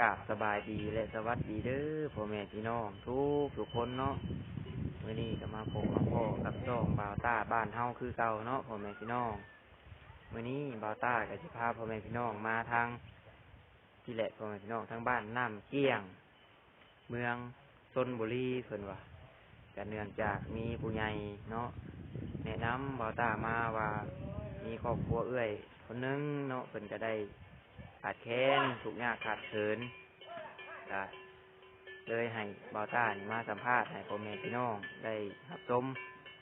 ກາບສະບາຍດີ ແລະ ສະຫວັດດີເດີພໍ່ແມ່ພີ່ນ້ອງທຸກທຸກຄົນເນາະ. ມື້ນີ້ກໍມາພົບມາພໍ້ກັບຊ່ອງບ່າວຕ້າບ້ານເຮົາຄືເກົ່າເນາະພໍ່ແມ່ພີ່ນ້ອງ. ມື້ນີ້ບ່າວຕ້າກໍຊິພາພໍ່ແມ່ພີ່ນ້ອງມາທາງ ທີ່ແຫຼະ ພໍ່ແມ່ພີ່ນ້ອງ ທາງບ້ານນ້ຳກ້ຽງ ເມືອງຊົນບູລີ ເພິ່ນວ່າ ກໍເນື່ອງຈາກມີຜູ້ໃຫຍ່ເນາະ ແນະນຳບ່າວຕ້າມາວ່າ ມີຄອບຄົວເອື້ອຍຄົນໜຶ່ງເນາະ ເພິ່ນກໍໄດ້ຂາດແຄນ ທຸກຍາກຂາດເຂີນ ກໍເລີຍໃຫ້ບ່າວຕ້ານີ້ມາສຳພາດໃຫ້ພໍ່ແມ່ພີ່ນ້ອງໄດ້ຮັບຊົມ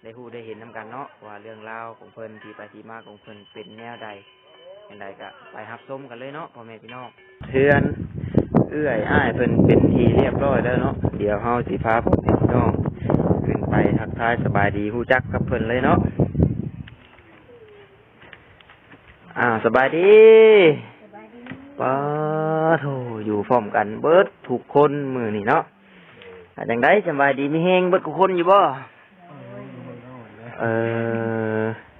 ໄດ້ຮູ້ໄດ້ເຫັນນຳກັນເນາະ ວ່າເລື່ອງລາວຂອງເພິ່ນ ທີ່ໄປທີ່ມາຂອງເພິ່ນເປັນແນວໃດ ຈັ່ງໃດກໍໄປຮັບຊົມກັນເລີຍເນາະພໍ່ແມ່ພີ່ນ້ອງ. ເຮືອນເອື້ອຍອ້າຍເພິ່ນເປັນທີ່ຮຽບຮ້ອຍແລ້ວເນາະ ດຽວເຮົາຊິພາພໍ່ແມ່ພີ່ນ້ອງຂຶ້ນໄປທັກທາຍສະບາຍດີ ຮູ້ຈັກກັບເພິ່ນເລີຍເນາະ. ອ້າວ ສະບາຍດີ. ສະບາຍດີ. ປາໂທ້ ຢູ່ພ້ອມກັນເບິດທຸກຄົນມື້ນີ້ເນາະ. ອ່າ ຈັ່ງໃດ ສະບາຍດີມີແຮງເບິດທຸກຄົນຢູ່ບໍ່? ເອີ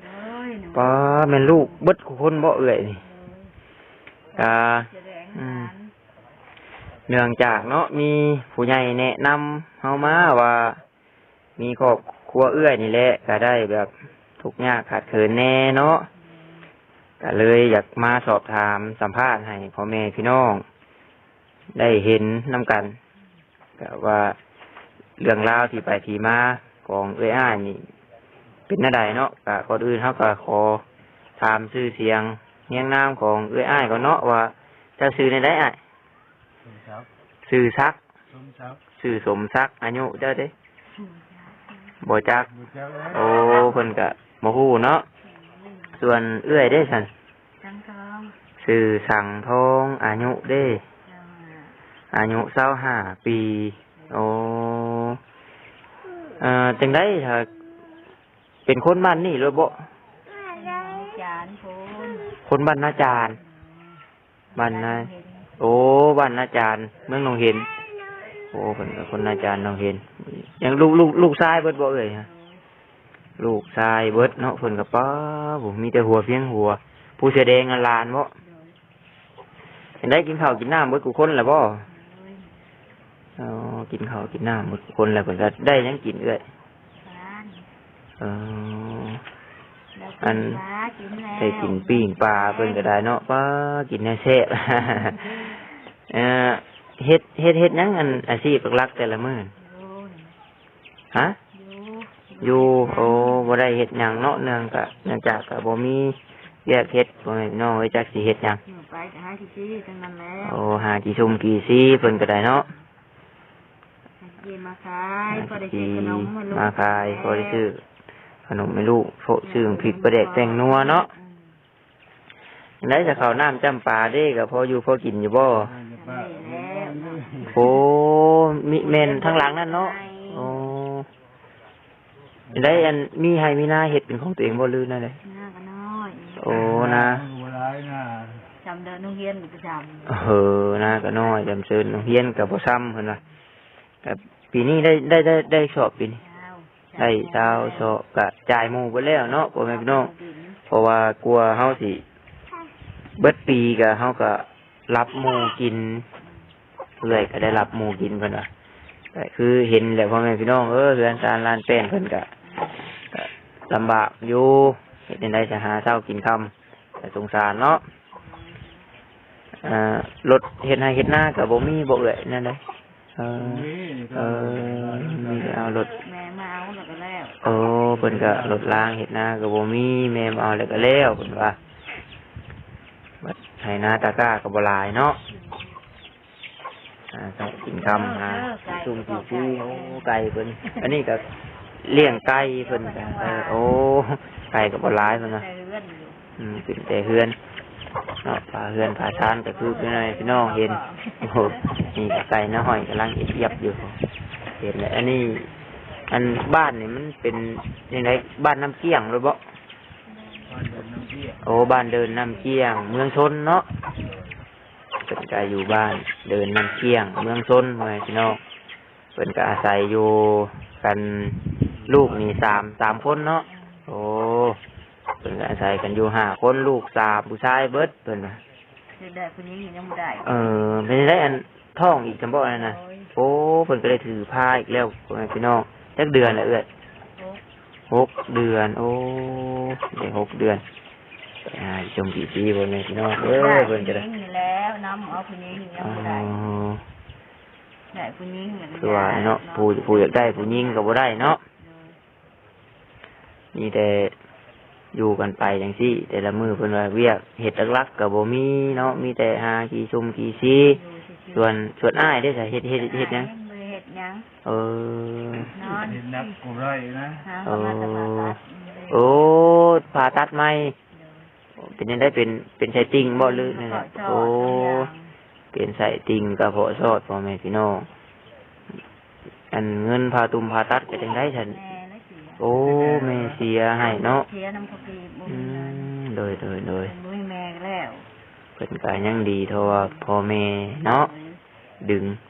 ໂດຍ ໂດຍ ປາ ແມ່ນລູກເບິດທຸກຄົນບໍ່ເອື້ອຍນີ້? ໂດຍ ກະ ສະແດງ ອືມ ການ ເນື່ອງຈາກເນາະ ມີຜູ້ໃຫຍ່ແນະນຳເຮົາມາວ່າ ມີຄອບຄົວເອື້ອຍນີ້ແຫຼະ ກະໄດ້ແບບທຸກຍາກຂາດເຂີນແດ່ເນາະ ກະເລີຍຢາກມາສອບຖາມສຳພາດໃຫ້ພໍ່ແມ່ພີ່ນ້ອງໄດ້ເຫັນນຳກັນ ກະວ່າເລື່ອງລາວທີ່ໄປທີ່ມາຂອງເອື້ອຍອ້າຍນີ້ເປັນແນວໃດເນາະ. ກະກ່ອນອື່ນເຮົາກະຂໍຖາມຊື່ສຽງຮຽງນາມຂອງເອື້ອຍອ້າຍກ່ອນເນາະ ວ່າເຈົ້າຊື່ແນວໃດອ້າຍ? ສົມສັກ. ຊື່ສັກ. ສົມສັກ. ຊື່ສົມສັກ. ອາຍຸເຈົ້າເດ? ບໍ່ຈັກ. ບໍ່ຈັກແລ້ວ. ໂອ້ ເພິ່ນກະບໍ່ຮູ້ເນາະ. ອືມ ສ່ວນເອື້ອຍເດຊັ້ນ? ສັງທອງ. ຊື່ສັງທອງ. ອາຍຸເດ? ຊາວຫ້າ. ອາຍຸຊາວຫ້າປີ. ໂອ້ ເອີ ຈັ່ງໃດ ຖ້າເປັນຄົນບ້ານນີ້ໂລດບໍ? ນາຈານພຸ້ນ. ຄົນບ້ານນາຈານ. ບ້ານນາ ໂອ້ ບ້ານນາຈານ ເມືອງໜອງເຫັນ. ໂອ້ ເພິ່ນກໍຄົນນາຈານໜອງເຫັນ. ຍັງລູກ ລູກ ລູກຊາຍເບິດບໍ່ເອື້ອຍ? ລູກຊາຍເບິດເນາະ. ເພິ່ນກໍ ປາ ໂອ້ ມີແຕ່ຫົວພຽງຫົວ. ຜູ້ເສື້ອແດງນັ້ນຫຼານບໍ? ໂດຍ. ຈັ່ງໃດ ກິນເຂົ້າກິນນ້ຳເບິດທຸກຄົນແລ້ວບໍ? ໂດຍ. ອໍ ກິນເຂົ້າກິນນ້ຳໝົດທຸກຄົນແລ້ວ ເພິ່ນກໍໄດ້ຫຍັງກິນເອື້ອຍ? ເອີ ອັນ ໄດ້ກິນປີ້ງປາເພິ່ນກໍໄດ້ເນາະ. ປາ ກິນແນວແຊບ. ເອີ ເຮັດ ເຮັດ ເຮັດຫຍັງ ອັນ ອາຊີບຫຼັກໆແຕ່ລະມື້? ຮະ? ຢູ່ ໂອ້ ບໍ່ໄດ້ເຮັດຫຍັງເນາະ ເນື່ອງກະ ເນື່ອງຈາກກະບໍ່ມີວຽກເຮັດ ພໍ່ແມ່ພີ່ນ້ອງເອີຍ ຈັກຊິເຮັດຫຍັງ. ໄປກໍຫາກິນຊີ້ທັງນັ້ນແຫຼະ. ໂອ້ ຫາກີ່ຊຸມກີ່ຊີເພິ່ນກໍໄດ້ເນາະ. ຫາກິນມາຂາຍ ພໍໄດ້ຊື້ຂະໜົມໃຫ້ລູກ ມາຂາຍ ພໍໄດ້ຊື້ຂະໜົມໃຫ້ລູກ ໂພະຊື້ພິກປາແດກແປ້ງນົວເນາະ. ອືມ ຈັ່ງໃດ ຈະເຂົ້ານ້ຳຈ້ຳປາເດ້ ກໍພໍຢູ່ພໍກິນຢູ່ບໍ່? ໂອ້ ມີແມ່ນທາງຫຼັງນັ້ນເນາະ. ໂອ້ ໄດ້ອັນ ມີໄຮ່ມີນາເຮັດເປັນຂອງຕົວເອງບໍ່ ຫຼືແນວໃດ? ນາກໍນ້ອຍ. ໂອ້ ນາກໍບໍ່ຫຼາຍນາ ຈຳເດີໂຮງຮຽນກໍຈຳ. ເອີ ນາກໍນ້ອຍ ຈຳເຊີນໂຮງຮຽນກໍບໍ່ຊ່ຳ ເພິ່ນວ່າ. ກໍປີນີ້ໄດ້ ໄດ້ ໄດ້ ໄດ້ຊອບປີນີ້? ຊາວ ໄດ້ຊາວຊອບ ກໍຈ່າຍໝູ່ເບິດແລ້ວເນາະ ພໍ່ແມ່ພີ່ນ້ອງ. ເພາະວ່າກວ່າເຮົາຊິເບິດປີ ກໍເຮົາກໍ ລັບໝູ່ກິນ ເອື້ອຍກໍໄດ້ລັບໝູ່ກິນເພິ່ນວ່າ. ກໍຄືເຫັນແຫຼະ ພໍ່ແມ່ພີ່ນ້ອງເອີຍ ເຮືອນຊານລານແປ້ນເພິ່ນກໍ ກໍລຳບາກຢູ່ ເຮັດແນວໃດຈະຫາເຊົ້າກິນຄ່ຳ ກໍສົງສານເນາະ. ເອີ ລົດເຮັດໄຮ່ເຮັດນາກໍບໍ່ມີບໍ່ເອື້ອຍ ແນວໃດ? ເອີ ມີ ເອີ ມີແຕ່ເອົາລົດ ແມ່ມາເອົາແລ້ວກໍແລ້ວ. ໂອ້ ເພິ່ນກໍລົດລາງເຮັດນາກໍບໍ່ມີ ແມ່ມາເອົາແລ້ວກໍແລ້ວ ເພິ່ນວ່າ. ບັດໄຮ່ນາຕາກ້າກໍບໍ່ຫຼາຍເນາະ. ອືມ ຫາເຊົ້າກິນຄ່ຳ ເອີ ຫາ ເອີ ໄກ່ ຊຸມ ເອີ ກິນຊີ. ໂອ້ ໄກ່ເພິ່ນ ອັນນີ້ກໍລ້ຽງໄກ່ເພິ່ນກໍ ເອີ ໂອ້ ໄກ່ກໍບໍ່ຫຼາຍເພິ່ນວ່າ. ອືມ ເປັນແຕ່ເຮືອນເນາະ ຝາເຮືອນຝາຊານກໍຄືພີ່ນ້ອງເຫັນ. ໂອ້ ນີ້ກໍໄກ່ນ້ອຍກຳລັງອຽບໆຢູ່ ເຫັນແລ້ວ. ອັນນີ້ ອັນບ້ານນີ້ມັນເປັນຈັ່ງໃດ ບ້ານນ້ຳກ້ຽງຫຼືບໍ່? ໂອ້ ບ້ານເດີນນ້ຳກ້ຽງ ເມືອງຊົນເນາະ. ເພິ່ນກໍຢູ່ບ້ານເດີນນ້ຳກ້ຽງ ເມືອງຊົນ ພໍ່ແມ່ພີ່ນ້ອງ. ເພິ່ນກໍອາໄສຢູ່ກັນ ລູກນີ້ສາມ ສາມຄົນເນາະ. ໂອ້ ເພິ່ນກໍອາໄສກັນຢູ່ຫ້າຄົນ ລູກສາມ ຜູ້ຊາຍເບິດເພິ່ນວ່າ. ໄດ້ຜູ້ຍິງຍັງບໍ່ໄດ້. ເອີ ເປັນຈັ່ງໃດ ອັນ ທ້ອງອີກຊັ້ນບໍ່ ອັນນັ້ນນະ? ໂດຍ. ໂອ້ ເພິ່ນກໍໄດ້ຖືພາອີກແລ້ວ ພໍ່ແມ່ພີ່ນ້ອງ. ຈັກເດືອນລະເອື້ອຍ? ຫົກ ຫົກເດືອນ. ໂອ້ ໄດ້ຫົກເດືອນ. ໄປຫາຊົມຜີຊີ ພໍ່ແມ່ພີ່ນ້ອງເອີຍ. ເພິ່ນກໍໄດ້ຜູ້ຍິງນີ້ແລ້ວ ນຳເອົາຜູ້ຍິງຍັງບໍ່ໄດ້. ອໍ ໄດ້ຜູ້ຍິງແລ້ວ ຄືວ່າເນາະ ຜູ້ ຜູ້ຢາກໄດ້ຜູ້ຍິງກໍບໍ່ໄດ້ເນາະ. ໂດຍ. ມີແຕ່ຢູ່ກັນໄປຈັ່ງຊີ້ ແຕ່ລະມື້ເພິ່ນວ່າວຽກເຮັດຫຼັກໆກໍບໍ່ມີເນາະ ມີແຕ່ຫາຂີ້ຊຸມຂີ້ຊີ. ໂດຍ. ສ່ວນ ສ່ວນອ້າຍເດ້ຊະ ເຮັດ ເຮັດ ເຮັດຫຍັງ? ບໍ່ໄດ້ເຮັດຫຍັງ. ເອີ ນອນ ເຮັດໜັກກໍບໍ່ໄດ້ນະ. ເອີ ໂອ້ ຜ່າຕັດໃໝ່. ໂດຍ. ເປັນຈັ່ງໃດ ເປັນ ເປັນໄສ້ຕິ່ງບໍ່ ຫຼືແນວໃດ? ໂອ້ ເປັນໄສ້ຕິ່ງ ກະເພາະຊອດ ພໍ່ແມ່ພີ່ນ້ອງ. ອັນເງິນຜ່າຕຸ່ມຜ່າຕັດກໍຈັ່ງໃດຊັ້ນ? ໂອ້ ແມ່ເສຍໃຫ້ເນາະ. ເສຍນຳພໍ່ແມ່ ບໍ່ມີເງິນ. ອືມ ໂດຍ ໂດຍ ໂດຍ. ເພິ່ນບໍ່ມີແມ່ແລ້ວ ເພິ່ນກໍຍັງດີເທົ່າວ່າພໍ່ແມ່ເນາະ ໂດຍ ດຶງ.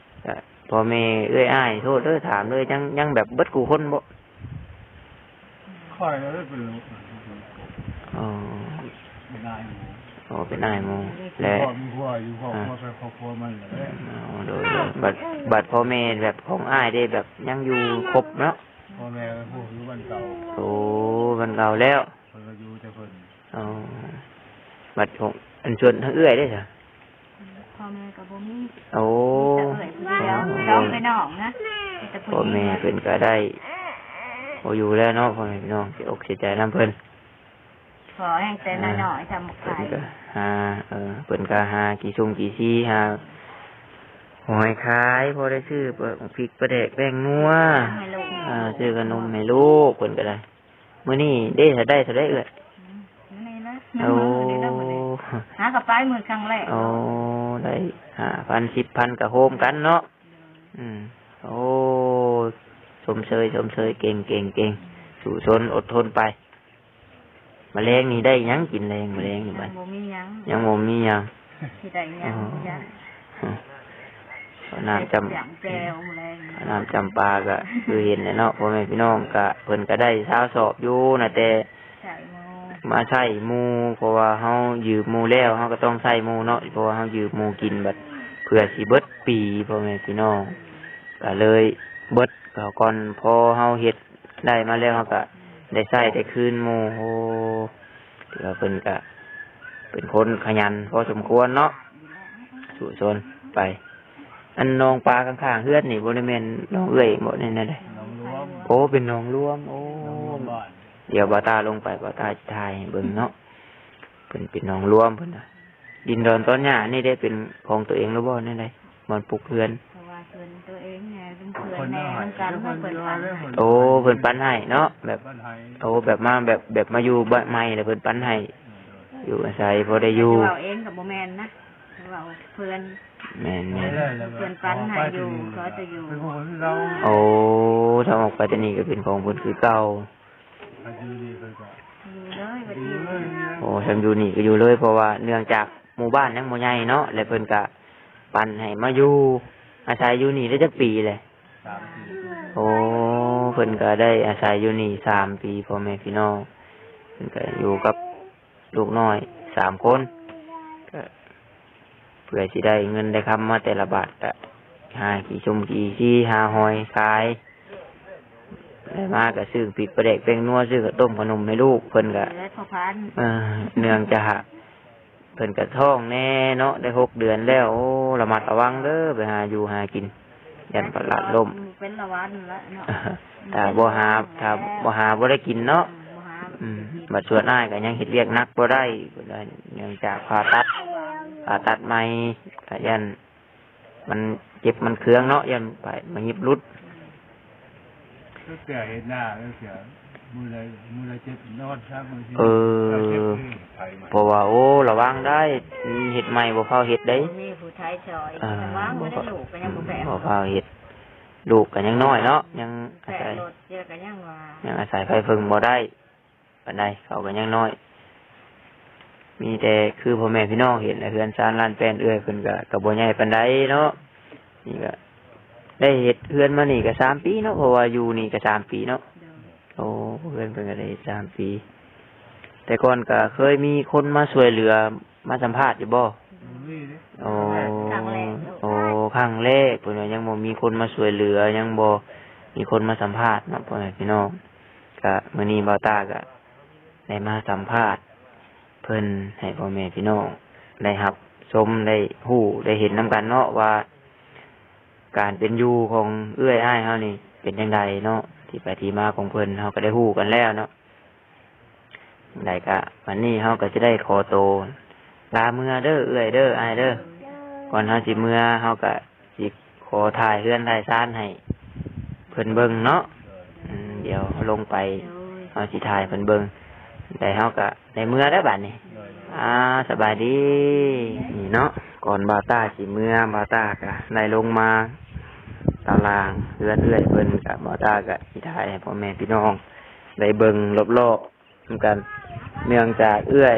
ກະພໍ່ແມ່ເອື້ອຍອ້າຍ ໂທດເດີ ຖາມເລີຍ ຍັງ ຍັງແບບເບິດຄູ່ຄົນບໍ່? ຂ້ອຍກໍເລີຍເປັນລູກ ອໍ ເປັນອ້າຍໝູ່. ອໍ ເປັນອ້າຍໝູ່ ແລະ ມີຄອບມີຄົວຢູ່ ຄອບຄົວ ອ່າ ໃຜຄອບຄົວມັນແຫຼະ. ອໍ ໂດຍ ໂດຍ. ບັດ ບັດພໍ່ແມ່ແບບຂອງອ້າຍເດ້ ແບບຍັງຢູ່ຄົບເນາະ? ພໍ່ແມ່ກໍຢູ່ບ້ານເກົ່າ. ໂອ້ ບ້ານເກົ່າແລ້ວ ເພິ່ນກໍຢູ່ແຕ່ເພິ່ນ. ອໍ ບັດຂອງ ອັນ ສ່ວນທາງເອື້ອຍເດ້ຊະ? ພໍ່ແມ່ກໍບໍ່ມີ. ໂອ້ ມີແຕ່ເອື້ອຍຜູ້ດຽວ ອໍ ສອງພີ່ນ້ອງນະ ມີແຕ່ຜູ້ຍິງ. ພໍ່ແມ່ເພິ່ນກໍໄດ້ບໍ່ຢູ່ແລ້ວເນາະ ພໍ່ແມ່ພີ່ນ້ອງ ເສຍອົກເສຍໃຈນຳເພິ່ນ. ຂໍແຮງແຕ່ນ້ອຍໆ ອ່າ ຊຳບັກໄຂ່ ເພິ່ນກໍຫາ ເອີ ເພິ່ນກໍຫາຂີ້ຊຸມຂີ້ຊີ ຫາຫອຍຂາຍ ພໍໄດ້ຊື້ພິກປາແດກແປ້ງນົວ ໃຫ້ລູກ ອ່າ ຊື້ຂະໜົມໃຫ້ລູກ ເພິ່ນກໍໄດ້. ມື້ນີ້ເດ້ ໄດ້ເທົ່າໃດເອື້ອຍ? ອືມ ມື້ນີ້ນະ ໂອ້ ມື້ນີ້ນະ ມື້ນີ້ ຫາກໍໄປມື້ຄັ້ງແລກ. ໂອ້ ໄດ້ຫ້າພັນ ສິບພັນ ກໍໂຮມກັນເນາະ. ໂດຍ. ອືມ ໂອ້ ຊົມເຊີຍ ຊົມເຊີຍ ເກັ່ງ ເກັ່ງ ເກັ່ງ ສູ້ຊົນ ອົດທົນໄປ. ມາແລງນີ້ໄດ້ຫຍັງກິນແລງ ມາແລງນີ້ບັດ? ຍັງບໍ່ມີຫຍັງ ຍັງບໍ່ມີຫຍັງ ຊິໄດ້ຫຍັງ ອໍ ຢ້ານ ເອົານ້ຳຈຳ ແຈ່ວມາແລງ ເອົານ້ຳຈຳປາ ກະຄືເຫັນແຫຼະເນາະ ພໍ່ແມ່ພີ່ນ້ອງ ກະເພິ່ນກະໄດ້ຊາວສອບຢູ່ນະ ແຕ່ໃຊ້ໝູ່ ມາໃຊ້ໝູ່ ເພາະວ່າເຮົາຢືມໝູ່ແລ້ວ ເຮົາກໍຕ້ອງໃຊ້ໝູ່ເນາະ ເພາະວ່າເຮົາຢືມໝູ່ກິນ ບັດເພື່ອຊິເບິດປີ ພໍ່ແມ່ພີ່ນ້ອງ ກະເລີຍເບິດ ເຂົາກ່ອນ ພໍເຮົາເຮັດ ໄດ້ມາແລ້ວເຮົາກະໄດ້ໃຊ້ໄດ້ຄືນໝູ່. ໂອ້ ຖືວ່າເພິ່ນກະເປັນຄົນຂະຫຍັນພໍສົມຄວນເນາະ ສູ້ຊົນໄປ. ອັນໜອງປາຂ້າງໆເຮືອນນີ້ບໍ່ໄດ້ແມ່ນໜອງເອື້ອຍບໍ່ ແນວໃດ? ໜອງລວມ. ໂອ້ ເປັນໜອງລວມ. ໂອ້ ໜອງລວມບ້ານ. ດຽວບ່າວຕາລົງໄປ ບ່າວຕາຊິຖ່າຍໃຫ້ເບິ່ງເນາະ. ເພິ່ນເປັນໜອງລວມເພິ່ນນະ. ດິນດອນຕອນຫຍ້ານີ້ໄດ້ເປັນຂອງຕົວເອງຫຼືບໍ່ ແນວໃດ ບ່ອນປຸກເຮືອນ? ເພາະວ່າສວນຕົວເອງແດ່ ເປັນເພື່ອນແດ່ ນຳກັນ ເພິ່ນປັນໃຫ້. ໂອ້ ເພິ່ນປັນໃຫ້ເນາະ ແບບ ໂອ້ ແບບມາ ແບບ ແບບມາຢູ່ບ້ານໃໝ່ແລ້ວເພິ່ນປັນໃຫ້ ຢູ່ອາໄສພໍໄດ້ຢູ່. ເວົ້າເອງກໍບໍ່ແມ່ນນະ ເວົ້າເພື່ອນ. ແມ່ນໆ ເພິ່ນປັນໃຫ້ຢູ່ ຂໍແຕ່ຢູ່. ໂອ້ ຖ້າອອກໄປແຕ່ນີ້ກໍເປັນຂອງເພິ່ນຄືເກົ່າ. ຢູ່ເລີຍ ໂອ້ ຄັນຢູ່ນີ້ກໍຢູ່ເລີຍ ເພາະວ່າເນື່ອງຈາກໝູ່ບ້ານຍັງບໍ່ໃຫຍ່ເນາະ ແລະເພິ່ນກະປັນໃຫ້ມາຢູ່ອາໄສຢູ່ນີ້ໄດ້ຈັກປີແລ້ວ? ສາມປີ. ໂອ້ ເພິ່ນກະໄດ້ອາໄສຢູ່ນີ້ສາມປີ ພໍ່ແມ່ພີ່ນ້ອງ ເພິ່ນກະຢູ່ກັບລູກນ້ອຍສາມຄົນ ກະ ເພື່ອຊິໄດ້ເງິນໄດ້ຄຳມາແຕ່ລະບາດ ກະຫາຂີ້ຊຸມຂີ້ຊີ ຫາຫອຍຂາຍ ໄດ້ມາກະຊື້ພິກປາແດກແປ້ງນົວ ຊື້ເຂົ້າຕົ້ມຂະໜົມໃຫ້ລູກ. ເພິ່ນກະ ເອີ ເນື່ອງຈາກເພິ່ນກະທ້ອງແດ່ເນາະ ໄດ້ຫົກເດືອນແລ້ວ. ໂອ້ ລະມັດລະວັງເດີ ໄປຫາຢູ່ຫາກິນ ຢ້ານພະລາດລົ້ມ ເປັນລະວັນລະເນາະ. ຖ້າບໍ່ຫາ ຖ້າບໍ່ຫາບໍ່ໄດ້ກິນເນາະ. ອືມ ບັດສ່ວນອ້າຍກໍຍັງເຮັດວຽກໜັກບໍ່ໄດ້ ເພິ່ນວ່າ ເນື່ອງຈາກຜ່າຕັດ ຜ່າຕັດໃໝ່ ກໍຢ້ານມັນເຈັບມັນເຄືອງເນາະ ຢ້ານໄປມາຫຍິບຫຼຸດ. ເຮັດນາ ມື້ໃດ ມື້ໃດເຈັບນອນຊະ ມື້ທີ່ ເອີ ເຈັບນີ້ໄປໃໝ່ ເພາະວ່າ ໂອ້ ລະວັງໄດ້ ມີເຮັດໃໝ່ບໍ່ຟ້າວເຮັດເດ້ ບໍ່ມີຜູ້ໄຖຊ່ອຍ. ລະວັງ ບໍ່ໄດ້ ລູກກໍຍັງບໍ່ແປະ ບໍ່ຟ້າວເຮັດ ລູກກໍຍັງນ້ອຍເນາະ ຍັງອາໄສ ແປະລົດເຈົ້າກໍຍັງວ່າ ຍັງອາໄສໃຜເພິ່ງບໍ່ໄດ້ປານໃດ ເຂົາກໍຍັງນ້ອຍ. ມີແຕ່ຄືພໍ່ແມ່ພີ່ນ້ອງເຫັນແຫຼະ ເຮືອນຊານລານແປ້ນເອື້ອຍເພິ່ນກໍ ກໍບໍ່ໃຫຍ່ປານໃດເນາະ. ນີ້ກໍໄດ້ເຮັດເຮືອນມານີ້ກໍສາມປີເນາະ ເພາະວ່າຢູ່ນີ້ກໍສາມປີເນາະ. ໂດຍ. ໂອ້ ເຮືອນເພິ່ນກໍໄດ້ເຮັດສາມປີ. ແຕ່ກ່ອນກໍເຄີຍມີຄົນມາຊ່ວຍເຫຼືອ ມາສຳພາດຢູ່ບໍ່? ໂອ້ ຄັ້ງແລກ ໂອ້ ຄັ້ງແລກ ເພິ່ນວ່າຍັງບໍ່ມີຄົນມາຊ່ວຍເຫຼືອ ຍັງບໍ່ມີຄົນມາສຳພາດເນາະ ພໍ່ແມ່ພີ່ນ້ອງ. ກະມື້ນີ້ບ່າວຕ້າກະໄດ້ມາສຳພາດເພິ່ນ ໃຫ້ພໍ່ແມ່ພີ່ນ້ອງໄດ້ຮັບຊົມ ໄດ້ຮູ້ ໄດ້ເຫັນນຳກັນເນາະ ວ່າການເປັນຢູ່ຂອງເອື້ອຍອ້າຍເຮົານີ້ເປັນຈັ່ງໃດເນາະ ທີ່ໄປທີ່ມາຂອງເພິ່ນ ເຮົາກະໄດ້ຮູ້ກັນແລ້ວເນາະ. ຈັ່ງໃດກະ ບັດນີ້ເຮົາກະຊິໄດ້ຂໍໂຕລາເມືອເດີເອື້ອຍເດີ ອ້າຍເດີ. ກ່ອນເຮົາຊິເມືອ ເຮົາກະຊິຂໍຖ່າຍເຮືອນຖ່າຍຊານໃຫ້ເພິ່ນເບິ່ງເນາະ. ອືມ ດຽວເຮົາລົງໄປ ເຮົາຊິຖ່າຍເພິ່ນເບິ່ງ ແລ້ວເຮົາກະໄດ້ເມືອແລ້ວບາດນີ້. ອ່າ ສະບາຍດີ. ນີ້ເນາະ ກ່ອນບ່າວຕ້າຊິເມືອ ບ່າວຕ້າກະໄດ້ລົງມາຕາລາງເຮືອນເອື້ອຍເພິ່ນ ກະບ່າວຕ້າກະຊິຖ່າຍໃຫ້ພໍ່ແມ່ພີ່ນ້ອງໄດ້ເບິ່ງລອບໆ ນຳກັນ ເນື່ອງຈາກເອື້ອຍ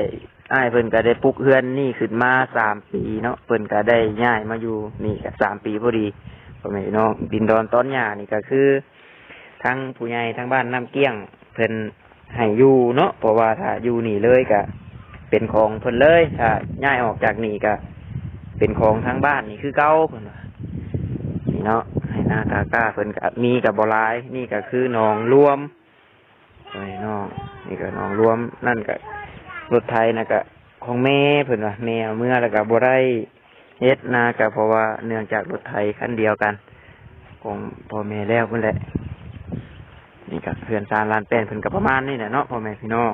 ອ້າຍເພິ່ນກະໄດ້ປຸກເຮືອນນີ້ຂຶ້ນມາສາມປີເນາະ ເພິ່ນກະໄດ້ຍ້າຍມາຢູ່ນີ້ກະສາມປີພໍດີ ພໍ່ແມ່ພີ່ນ້ອງ. ດິນດອນຕອນຫຍ້ານີ້ກະຄືທາງຜູ້ໃຫຍ່ທາງບ້ານນ້ຳກ້ຽງເພິ່ນໃຫ້ຢູ່ເນາະ ເພາະວ່າຖ້າຢູ່ນີ້ເລີຍກະເປັນຂອງເພິ່ນເລີຍ ຖ້າຍ້າຍອອກຈາກນີ້ກະເປັນຂອງທາງບ້ານນີ້ຄືເກົ່າ ເພິ່ນວ່າ. ນີ້ເນາະ ໄຮ່ນາຕາກ້າເພິ່ນກະມີກະບໍ່ຫຼາຍ ນີ້ກະຄືໜອງລວມ ໂອ້ຍເນາະ ນີ້ກະໜອງລວມ ນັ້ນກະລົດໄຖນະກະຂອງແມ່ເພິ່ນວ່າ ແມ່ເອົາເມືອແລ້ວກະບໍ່ໄດ້ເຮັດນາ ກະເພາະວ່າເນື່ອງຈາກລົດໄຖຄັນດຽວກັນຂອງພໍ່ແມ່ແລ້ວພຸ້ນແຫຼະ. ນີ້ກະເຮືອນຊານລານແປ້ນເພິ່ນກະປະມານນີ້ແຫຼະເນາະ ພໍ່ແມ່ພີ່ນ້ອງ.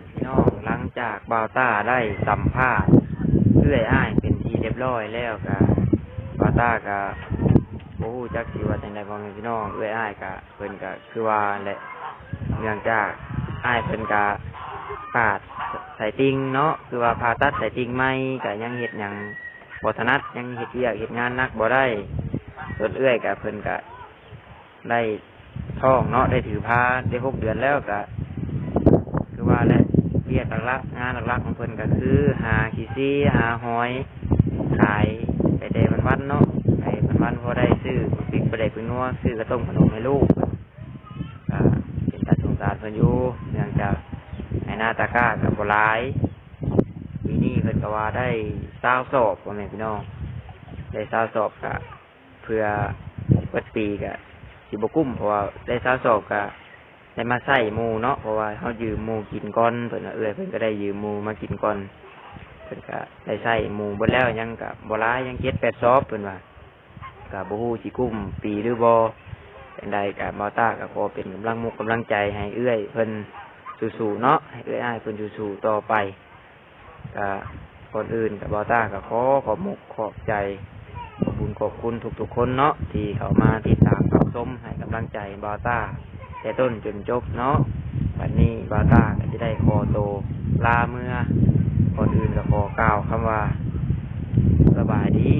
ພີ່ນ້ອງ ຫຼັງຈາກບ່າວຕ້າໄດ້ສຳພາດເອື້ອຍອ້າຍເປັນທີ່ຮຽບຮ້ອຍແລ້ວກະ ບ່າວຕ້າກະບໍ່ຮູ້ຈັກຊິວ່າຈັ່ງໃດ ພໍ່ແມ່ພີ່ນ້ອງ. ເອື້ອຍອ້າຍກະ ເພິ່ນກະຄືວ່າແຫຼະ ເນື່ອງຈາກອ້າຍເພິ່ນກະຂາດສາຍຕິ່ງເນາະ ຄືວ່າຜ່າຕັດສາຍຕິ່ງໃໝ່ ກະຍັງເຮັດຫຍັງບໍ່ຖະໜັດ ຍັງເຮັດວຽກເຮັດງານໜັກບໍ່ໄດ້. ສ່ວນເອື້ອຍກະ ເພິ່ນກະໄດ້ທ້ອງເນາະ ໄດ້ຖືພາໄດ້ຫົກເດືອນແລ້ວ ກະຄືວ່າແຫຼະ ວຽກຫຼັກໆ ງານຫຼັກໆຂອງເພິ່ນກະຄືຫາຂີ້ຊີ້ຫາຫອຍ ຂາຍໄປແຕ່ວັນໆເນາະ ໄປວັນໆ ພໍໄດ້ຊື້ປິກປາແດກເປັງນົວ ຊື້ເຂົ້າຕົ້ມເຂົ້າໜົມໃຫ້ລູກ. ກະເປັນຕາສົງສານເພິ່ນຢູ່ ເນື່ອງຈາກໄຮ່ນາຕາກ້າກະບໍ່ຫຼາຍ ປີນີ້ເພິ່ນກະວ່າໄດ້ຊາວສອບ ພໍ່ແມ່ພີ່ນ້ອງ ໄດ້ຊາວສອບ ກະເພື່ອຊິເບິດປີກະຊິບໍ່ກຸ້ມ ເພາະວ່າໄດ້ຊາວສອບກະໄດ້ມາໃຊ້ໝູ່ເນາະ ເພາະວ່າເຮົາຢືມໝູ່ກິນກ່ອນ ເພິ່ນວ່າ ເອື້ອຍເພິ່ນກະໄດ້ຢືມໝູ່ມາກິນກ່ອນ ເພິ່ນກະໄດ້ໃຊ້ໝູ່ເບິດແລ້ວ ຍັງກະບໍ່ຫຼາຍ ຍັງເຈັດແປດສອບ ເພິ່ນວ່າ. ກະບໍ່ຮູ້ຊິກຸ້ມປີຫຼືບໍ່ ຈັ່ງໃດກະບ່າວຕ້າກະຂໍເປັນກຳລັງມຸກກຳລັງໃຈໃຫ້ເອື້ອຍເພິ່ນສູ້ໆເນາະ ໃຫ້ເອື້ອຍອ້າຍເພິ່ນສູ້ໆຕໍ່ໄປ. ກະກ່ອນອື່ນກະບ່າວຕ້າກະຂໍຂອບມຸກຂອບໃຈ ຂອບບຸນຂອບຄຸນທຸກໆຄົນເນາະ ທີ່ເຂົ້າມາຕິດຕາມຮັບຊົມໃຫ້ກຳລັງໃຈບ່າວຕ້າ ແຕ່ຕົ້ນຈົນຈົບເນາະ. ບັດນີ້ບ່າວຕ້າກະຊິໄດ້ຂໍໂຕລາເມືອ ກ່ອນອື່ນກະຂໍກ່າວຄຳວ່າ ສະບາຍດີ.